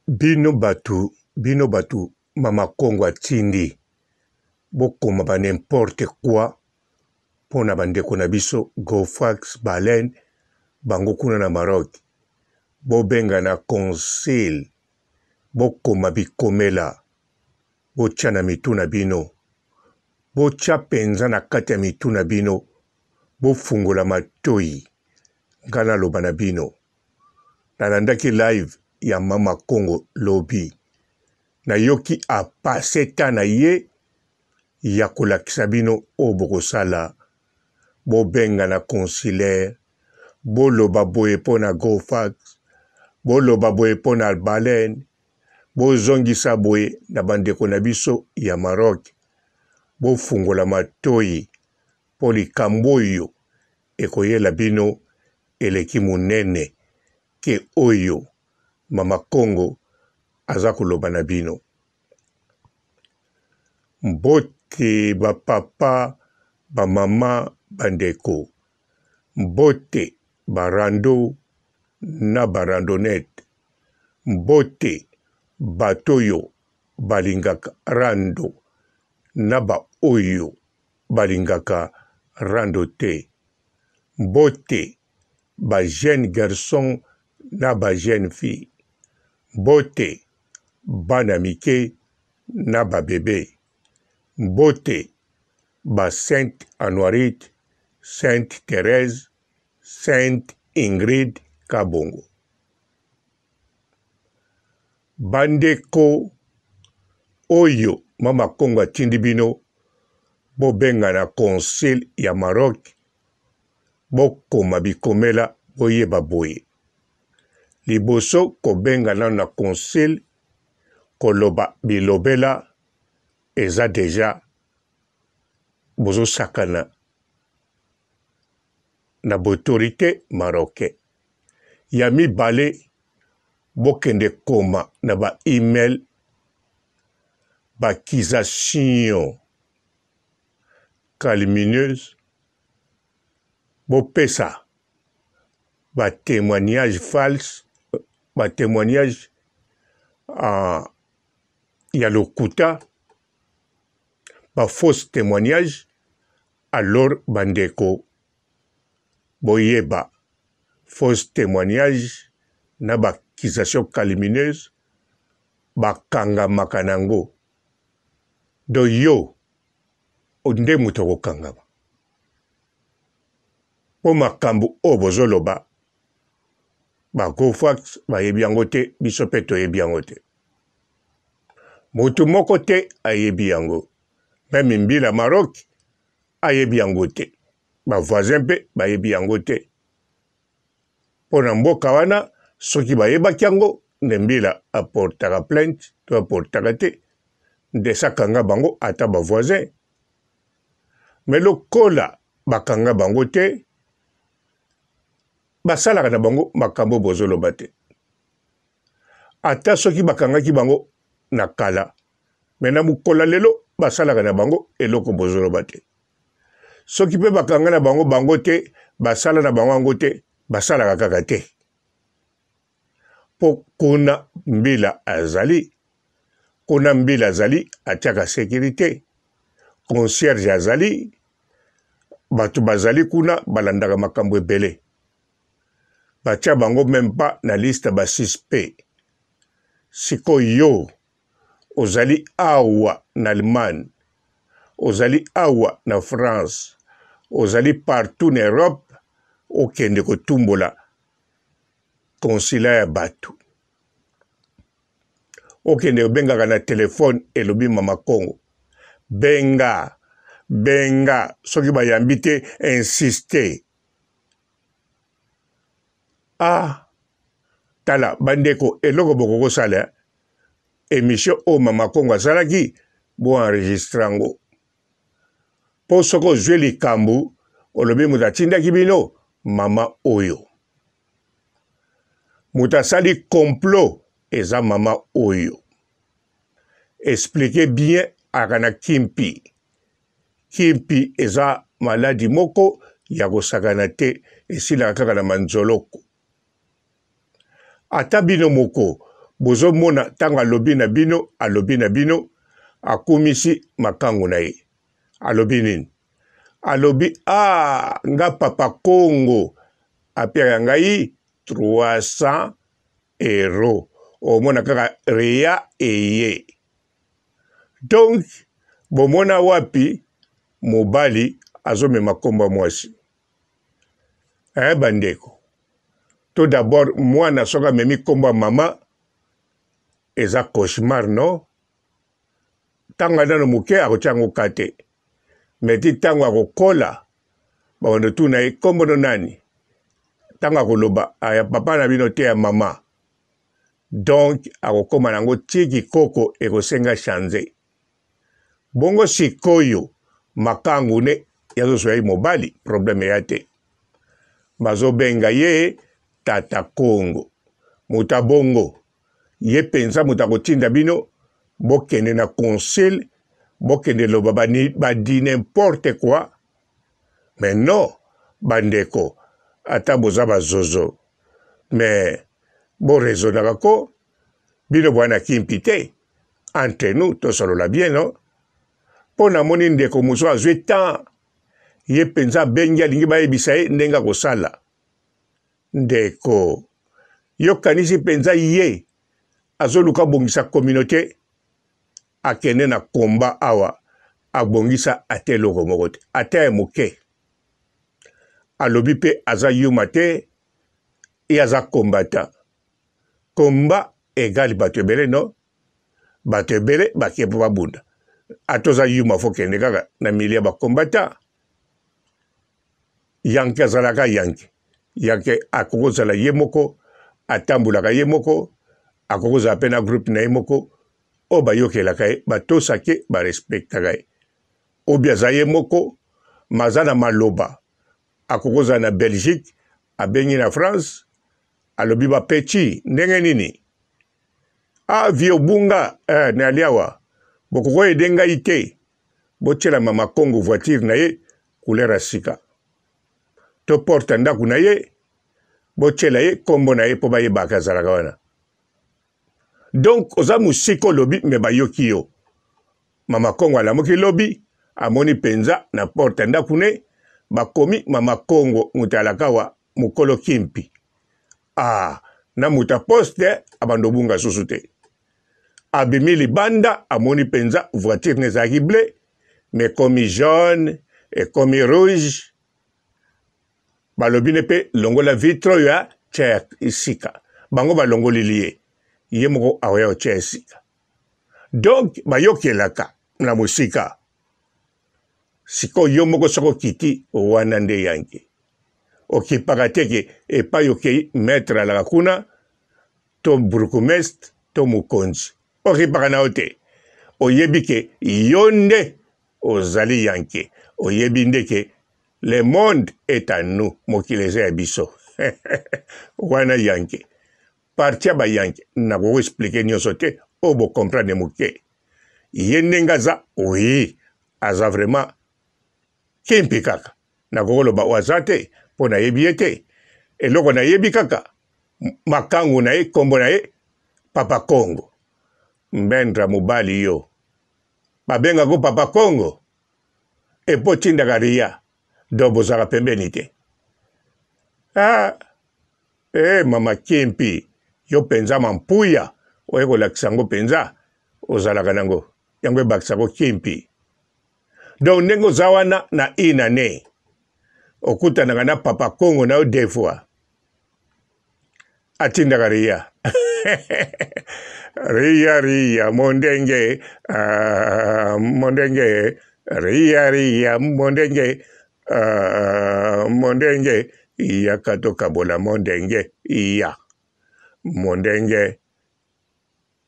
Bino batu bino batu mama kongo atindi bokoma ba n'importe quoi pona ba ndeko na biso Gofax baleine bango kuna na Maroc bobenga na concile bokoma bikomela botia na mitu na bino botia penza na kati ya mitu na bino bofungola matoyi nga naloba na bino. Nalandaki live ya mama kongo lobi nayoki a passe temps na ye ya kolakisa bino oyo bokosala bobenga na consulaire boloba boye mpo na gofax boloba boye mpo na baleine bozongisa boye na bandeko na biso ya Maroc bofungola matoyi mpo likambo oyo ekoyela bino eleki munene ke oyo mama kongo aza koloba na bino. Mbote ba papa, ba mama, ba ndeko. Mbote ba rando na ba randonnette. Mbote bato oyo balingaka rando na ba oyo balingaka rando te. Mbote ba jeunes garçons na ba jeunes filles. Mbote bana mike na ba bebe. Mbote ba Sainte Anuarite, Sainte Therèse, Sainte Ingrid Kabongo. Bandeko oyo Mama Kongo atindi bino bobenga na concile ya Maroc bokoma bikomela boyeba boye liboso kobenga nano na concile koloba bilobela eza deja bozosakana na b'autorite marocain. Ya mibale bokende koma na ba email ba accusation calmineuse bopesa ba temoignage false ba temoignage uh, ya lokuta ba fausse temoignage alors bandeko boyeba fausse temoignage na ba accusation calimineuse bakangamaka na yango donc yo nde moto okokangama mpo makambo oyo bozoloba bagofax bayebi yango te biso mpe toyebi yango te moto moko te ayebi yango meme mbila Maroc ayebi yango te ba voisin mpe bayebi yango te mpo na mboka wana soki bayebaki yango nde mbila aportaka plainte to aportaka te nde sakanga bango ata ba voisin me lokola bakanga bango te basalaka na bango makambo bozoloba te ata soki bakangaki bango na kala me na mokolo ya lelo basalaka na bango eloko bozoloba te soki mpe bakanga na bango bango te basala na bango yango te basalaka kaka te mpo kuna mbila azali kuna mbila azali atiaka sekirite concierge azali bato bazali kuna balandaka makambo ebele batia bango meme pas na liste ba suspect sikoyo yo ozali awa na Allemagne ozali awa na France ozali partout na Europe okende kotumbola consulat ya bato okende obengaka na telefone elobi mama Kongo benga benga soki bayambi te insiste ah tala bandeko eloko bokokosala emission oyo mama kongo asalaki bo enregistre yango mpo soki ozwi likambo olobi moto atindaki bino mama oyo moto asali complot eza mama oyo explike bien aka na kimpi Kimpi eza maladi moko ya kosakana te, esilaka kaka na manzoloko. Ata bino moko Bozomona ntango alobi na bino, alobi na bino, akumisi makangu na ye. Alobi nini? Alobi, ah, nga papa Kongo apiaka ngai 300 euro. Omona kaka ria eye. Donc, bomona wapi mobali azomema kombo ya mwasi? Eh, bandeko. To d'abord mwana soki amemi kombo ya mama eza cauchemar non? Ntango nano moke akotia yango ka te. Mais ti ntango akokola babanda tuna ye kombo no nani? Ntango akoloba ah, ya papa na bino te ya mama. Donc akokoma nango ti kikoko ekosenga change. Bongo sikoyo makangu ne yazozwa ye mobali problème eya te. Bazobenga ye tata Kongo. Moto ya bongo ye penza moto akotinda bino bokende na concile bokende loba ba di n'importe quoi. Mais non bandeko ata boza ba zozo mais bo raisonnaka ko bino boya na kimpi te entre nous tosolola bien non mpo namoni ndeko mosusu azwi temps ye mpenza abengi alingi bayebisa ye ndenge akosala ndeko yokanisi mpenza ye azoluka abongisa communauté akende na combat awa abongisa ata eloko moko te ata ya moke alobi mpe aza yuma te ye aza combattant combat egali bato ebele no bato ebele bake mpo babunda ata oza yuma fo kende kaka na milie ya bacombattant yanke azalaka yanke yanke akoki kozala ye moko atambolaka ye moko akoki kozala mpe na groupe na ye moko oyo bayokelaka ye batosaka ye barespektaka ye obi aza ye moko maza na maloba akoki kozala na belgique abengi na france alobi ba petit ndenge nini ah vie obunga eh, nali awa bokoki ede ngai te botiela mama congo voiture na ye couleur ya sika to porte ya ndako na ye botiela ye nkombo na ye mpo bayebaka azalaka wana donc oza mosika olobi me bayoki yo mama kongo alamuki lobi amoni mpenza na porte ya ndako ne bakomi mama kongo moto alakawa mokolo kimpi ah na moto ya poste abanda obunga susu te abimi libanda amoni mpenza voiture na ezalaki ble me ekomi jaune ekomi rouge balobi ne mpe longola vitre oyo ya tya ya esika bango balongolili ye ye moko akoya kotya esika donc bayokelaka na mosika sikoyo yo moko soki okiti wana nde yanke okipaka te ke epai okei maître alaka kuna to bourgmestre to mokonzi okipaka na yo te oyebi ke yo nde ozali yanke oyebi nde ke le monde est à nous mokili eza ya biso wana yanke parti ya bayanke nakoki explike nyonso te oyo bocomprendre moke ye ndenge aza oui aza vraiment kimpi kaka nakoki koloba oyo aza te mpo nayebi ye te eloko nayebi kaka makangu na ye nkombo na ye papa kongo mbendra mobali yo babengako papa kongo epo otindaka riya donc bozalaka pembeni te ah, eh, mama kimpi yo mpenza mampuya oye kolakisa yango mpenza ozalaka nango yango ebakisako kimpi donc ndenge oza wana na une année okutanaka na papa kongo na yo deux fois atindaka riya riya riya mondenge uh, mondenge riya riya mondenge uh, mondenge yaka tokabola mondenge ya mondenge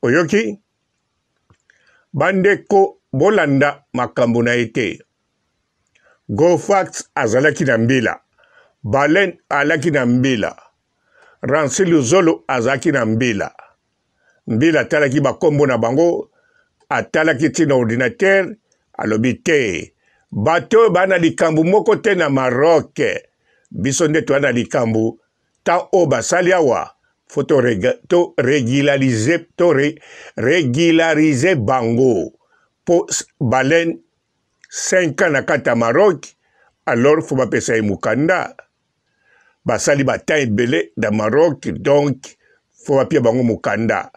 oyoki bandeko bolanda makambo na ye te Gofax azalaki na mbila Baleine alaki na mbila Ransi Luzolo azalaki na mbila mbila atalaki bakombo na bango atalaki ti na ordinateur alobi te bato oyo baa na likambo moko te na Maroc biso nde toa na likambo temps oyo basali awa Faut to, to régulariser, to re, régulariser bango. Po baleine 5 ans na kati ya Maroc, alors faut bapesa ye mokanda. Basali ba temps ebele na Maroc, donc faut bapia bango mokanda.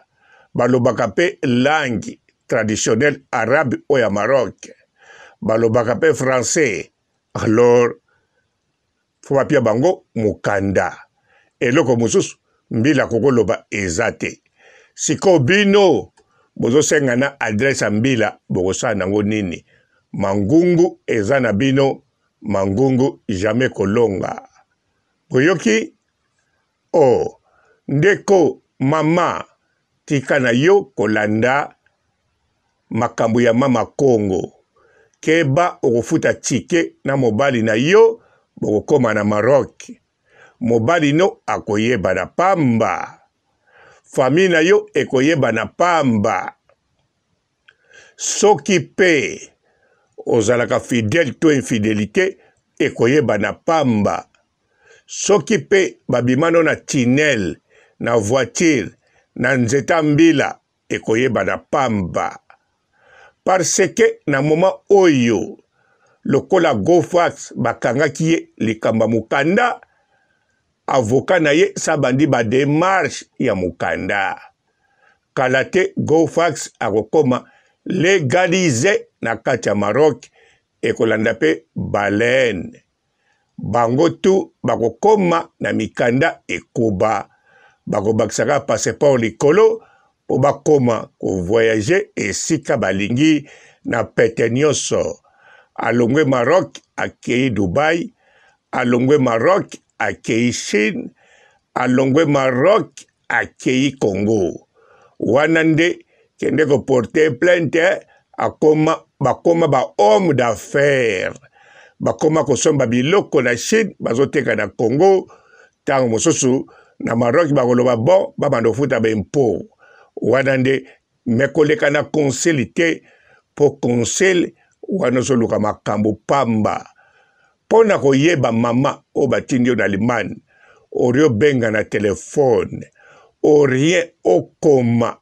Balobaka pe langue traditionnelle arabe oyo ya Maroc. Balobaka pe français. Alors faut bapia bango mokanda. Eloko mosusu mbila kokoloba eza te. Sikoyo bino bozosenga na adresse ya mbila bokosala nango nini? Mangungu eza na bino, mangungu jamais kolonga. Boyoki? Oh, ndeko mama tika na yo kolanda makambo ya mama Kongo. Keba okofuta ticket na mobali na yo bokokoma na Maroc. Mobali no akoyebana pamba. Famille na yo ekoyebana pamba. Soki pe ozalaka fidèle to infidelite ekoyebana pamba. Soki pe babima no na tunnel, na voiture, na nzeta mbila ekoyebana pamba. Parce que na moment oyo lokola Gofax bakangaki ye likambo ya mokanda, avocat na ye sa bandi ba demarche ya mokanda. Kala te Gofax akokoma legalise na kati ya Maroc, ekolanda pe baleine. Bango tout bakokoma na mikanda ekoba, bakobakisa kaka passeport likolo mpo bakoma ko voyager esika balingi na pete nionso. Alongwe Maroc akeyi Dubaï, alongwe Maroc akeyi Chine, alongwe Maroc akeyi Congo. Wana nde kende ko porter plainte akoma bakoma ba homme d'affaires bakoma kosomba biloko na Chine bazoteka na Congo ntango mosusu na Maroc bakoloba bon babanda kofuta ba impot wana nde me koleka na conseil te mpo conseil wana ozoluka makambo pamba mpo na koyeba mama oyo batindi yo na Allemagne orio obenga na telefone orien okoma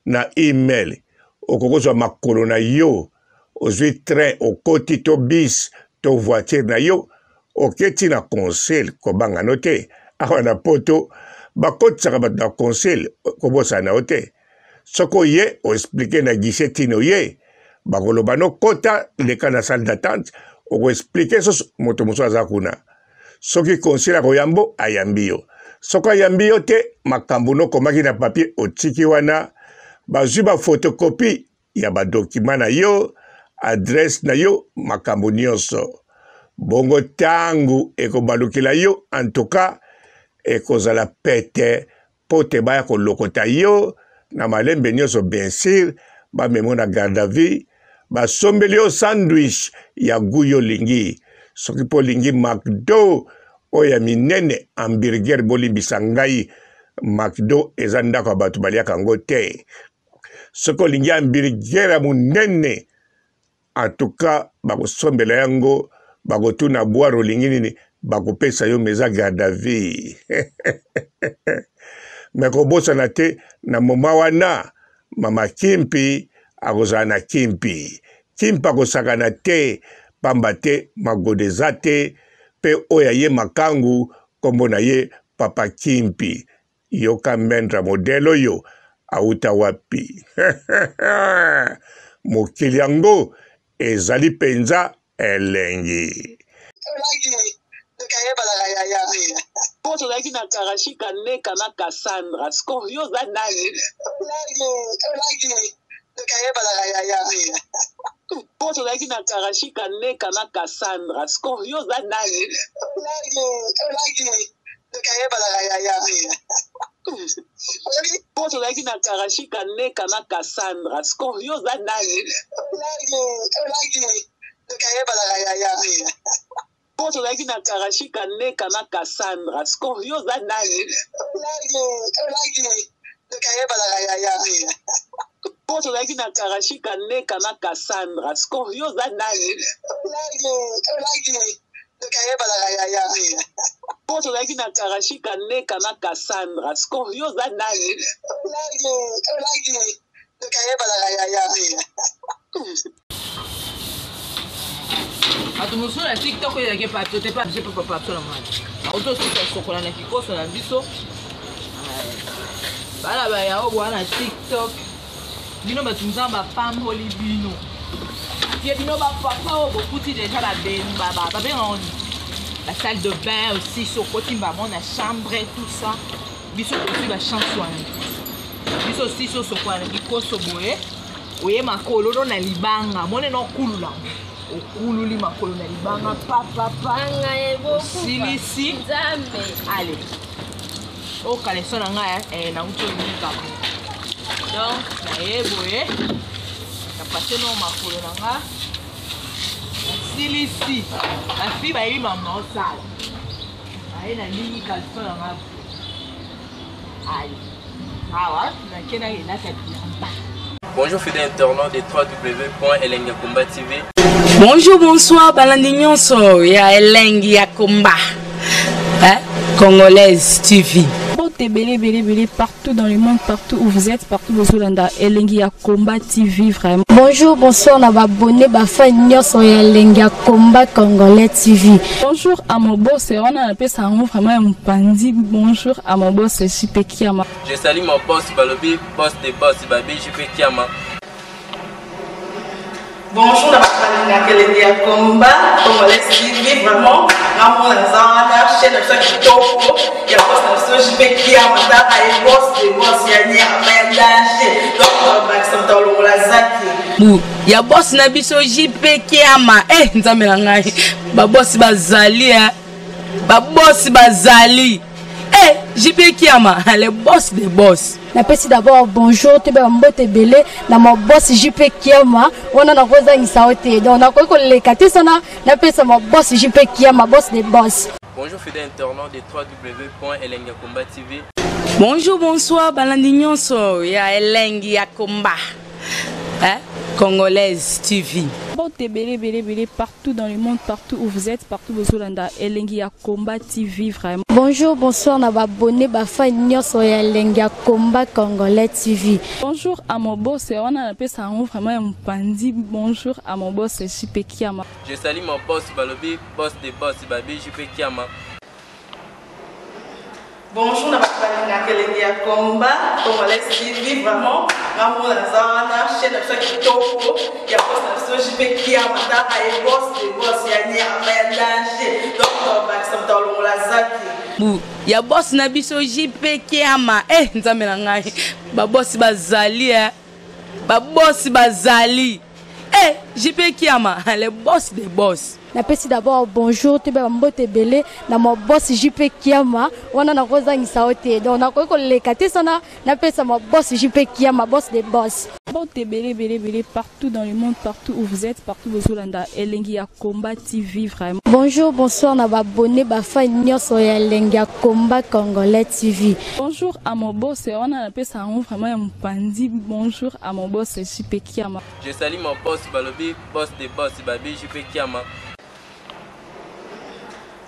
na email okoki kozwa makolo na yo ozwi train okoti to bus to voiture na yo oketi na conseil kobanga no te awa na poto bakotisaka bato na conseil kobosana na yo te soki oye oexplike na guichet ntina oye bakoloba no kota leka na salle d'attente okoexplike susu moto mosusu aza kuna soki conseil akoyambo ayambi yo soki ayambi yo te makambo nokomaki na papier otiki wana bazwi bafotokopi ya badokima na yo adresse na yo makambo nyonso bongo ntango ekobalukela yo antuka ekozala pete mpo te baya kolokota yo na malembe nyonso bien sur bamemo na garde à vue basombeli yo sandwich ya gout yo olingi soki mpo olingi macdo oyo ya minene hamburger bolimbisa ngai macdo eza ndako ya bato baliaka yango te soki olingi hamburger ya monene En tout cas bakosombela yango bakotuna boire olingi nini bakopesa yo mais eza garde à vue mais kobosana te na moma wana mama kimpi akozala na kimpi kimpi akosakana te pamba te magoda eza te mpe oyo aye makangu nkombo na ye papa kimpi Yoka mendra modèle oyo awuta wapi? Mokili yango ezali penza elengi. Po tozalaki na Karashika Neka na Cassandra sikoyo yo oza nani? Po tozalaki na Karashika Neka na Cassandra sikoyo yo oza nani? Tokayebanaka yaya. Po tozalaki na Karashika Neka na Cassandra sikoyo yo oza nani? Tokayebanaka yaya. Po tozalaki na Karashika Neka na Cassandra sikoyo yo oza nani? Tokayebanaka yaya. Po tozalaki na Karashika Neka na Cassandra sikoyo yo oza nani? Tokayebanaka yaya. Po tozalaki na Karashika, Neka na Cassandra. Sikoyo yo oza nani? Olangi, olangi, tokayebanaka yaya. Bato mosusu na TikTok oyo ezalaki epa biso te, epa biso epa papa biso na mwana auti osusa sokola na kikoso na biso. Bana bayao bwa na TikTok, bino bato Nzambe apamboli bino, tie bino bapapa oyo bokuti deja babemba, babengaka nini, ba salle de bain aussi, so okoti mbamo na chambre, tout ça. Biso tozwi bachance wana. Biso sisi osokola na kikoso boye, oye makolo no na libanga, mone na okulula, okululi makolo na libanga papapa, osilisi ale oyo kaleso na ngai eh, nauti olukaka. Donc naye boye, napase no makolo na nga, nasilisi. Bafi bayebi mama osala aye, nalingi kaleso na nga ale awa, nake nakelata bilamba. Bonjour fidèles internautes de www.elengakomba TV. Bonjour, bonsoir, balandi nyonso ya Elengi ya Komba, hein? Congolaise TV. Mbote ebele ebele ebele partout dans le monde, partout où vous êtes, partout bozolanda Elengi ya Combat TV vraiment. Bonjour, bonsoir na babone bafan nyonso ya Elengi ya Combat Congolais TV. Bonjour à mon boss, wana napesa yango vraiment ya mopandi. Bonjour à mon boss JP Kiama. Je salue mon boss Balobi, boss des boss, Babi JP Kiama. Bonjour na bato balingaka Elengi ya Combat Congolais TV vraiment. Ngamona naza wana, chaîne na biso ya kitoko ya boss na biso JP Kiama, taka ye boss de boss ya nyama ya danger. Donc bakisa moto alongola zaki bu ya boss na biso JP Kiama. Eh, Nzambe na ngai, babosi bazali, eh. Babosi bazali, eh, JP Kiama, le boss des boss. Napesi d'abord bonjour, toyeba mbote ebele na ma boss JP Kiama, wana nakozangisa yo te. Donc nakoki koleka te sana napesa ma boss JP Kiama, boss de boss. Bonjour fidèles internautes de www.elengakomba TV. Bonjour, bonsoir, balandi nyonso ya Elengi ya Komba, hein? Congolaise TV. Mbote ebele ebele ebele partout dans le monde, partout où vous êtes, partout bozolanda Elengi ya Combat TV vraiment. Bonjour, bonsoir na babone bafan nyonso ya Elengi ya Combat Congolais TV. Bonjour à mon boss, wana napesa yango vraiment ya mopandi. Bonjour à mon boss JP Kiama. Je salue mon boss Balobi, boss des boss, Babi JP Kiama. Bonjour na bato balingaka Elengi ya Combat Congolais TV vraiment. Ngamona naza wana, chaîne na biso ya kitoko ya boss na biso JP Kiama, taka ye boss de boss ya nyama ya danger. Donc bakisa moto alongola zaki bu ya boss na biso JP Kiama. Eh, Nzambe na ngai, babosi bazali, eh. Babosi bazali, eh, JP Kiama, le boss des boss. Napesi d'abord bonjour, toyeba mbote ebele na ma boss JP Kiama, wana nakozangisa yo te. Donc nakoki koleka te sana napesa ma boss JP Kiama, boss de boss. Mbote ebele ebele ebele partout dans le monde, partout où vous êtes, partout bozolanda Elengi ya Combat TV vraiment. Bonjour, bonsoir na babone bafan nyonso ya Elengi ya Combat Congolais TV. Bonjour à mon boss, wana napesa yango vraiment ya mopandi. Bonjour à mon boss JP Kiama. Je salue mon boss Balobi, boss des boss, Babi JP Kiama.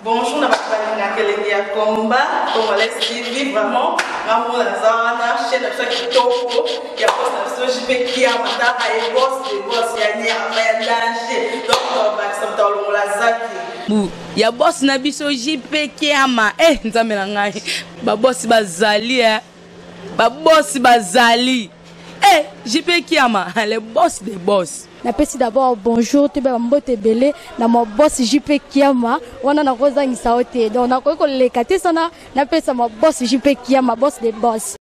Bonjour na bato balingaka Elengi ya Combat Congolais TV vraiment. Ngamona naza wana, chaîne na biso ya kitoko ya boss na biso JP Kiama, taka ye boss de boss ya nyama ya danger. Donc bakisa moto alongola zaki bu ya boss na biso JP Kiama. Eh, Nzambe na ngai, babosi bazali, eh. Babosi bazali, eh, JP Kiama, le boss des boss. Napesi d'abord bonjour, toyeba mbote ebele na ma boss JP Kiama, wana nakozangisa yo te. Donc nakoki koleka te sana napesa ma boss JP Kiama, boss de boss.